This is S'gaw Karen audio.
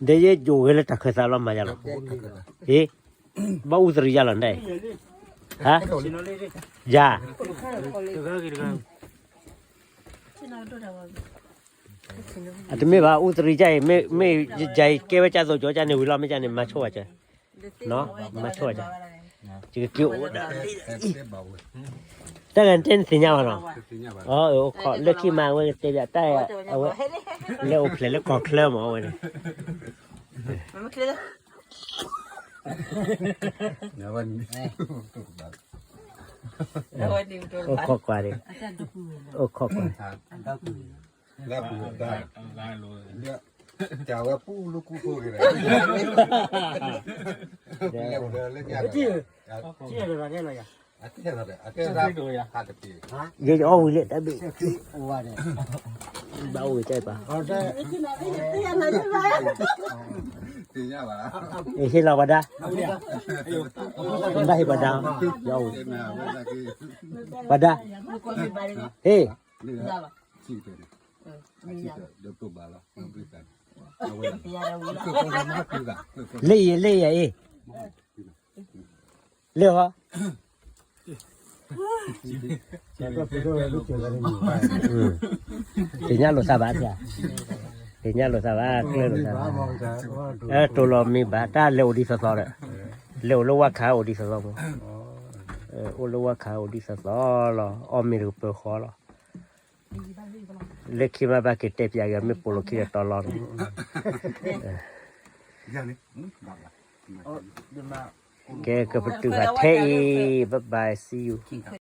ဒ်ယဲယိၤဂ့ၤလၢတၢ်ခၢၣ်သးလီၤမၤယၤလီၤ, ဟ့ၣ်, ဘၣ်အူသရံယၤလီၤန့ၣ်, ဟါ, ယၤ အတမ့ၢ်ဘၣ် အူသရံယၤအံၤ မ့ၢ်ယၤအံၤကဲဝဲကၢ်သိးကၠီကၢ်န့ၣ်ဝံၤလီၤ မ့ၢ်ကၢ်န့ၣ် မၤဆိဝဲကၢ်, မၤဆိဝဲကၢ်, ယကက့ၤအိၣ်ဒၣ်, တၢ်ဂၤတဲနသ့ၣ်ညါဘၣ်နီၤ, အိၣ်ခိးလၢခံမၤဝဲကတဲဘၣ်တၢ်, အဝဲ, လဲၤအိၣ်ဖျဲၣ်လၢကီၢ်ချၢမးဝဲန့ၣ် အိၣ်ခိးကွၢ်န့ၣ်, အိၣ်ခိးကွၢ်, ယအီၣ်ဝံၤလၢတၢ်ဘ့ၣ်, ဘၣ်အိၣ်ဝဲကၢ်ပၢ်, ဟ့ၣ်လီၤပှၤဒါ, ဘၣ်ဟ့ၣ်ပှၤဒါ, ပှၤဒါ, ဟ့ၣ် လၢယၤ လၢယၤအံၤ, လၢဟီ, သ့ၣ်ညါလိာ်သးဘၣ်, သ့ၣ်ညါလိာ်သးဘၣ် ကျၢၤလိာ်သးဘၣ်, တိၢ်လီၤမ့ၢ်ဘၣ် တၢ်လဲၤအိၣ်ဒ်သိးသိးဒီး, လဲၤအိၣ်လၢဝါခးအိၣ်ဒ်သိးသိးမး, အိၣ်လၢဝါခးအိၣ်ဒ်သိးသိးလီၤ အီၣ်မ့ၤတကပၢၤဃီလီၤ လၢခံမ့ၢ်ဘၣ်က့ၤတဲပၠးက့ၤ မ့ၢ်ပိာ်လိာ်ခံဒီးတီလီၤန့ၣ်, ကဲ ကပတုာ်ဃာ်ထဲအံၤ bye bye see you.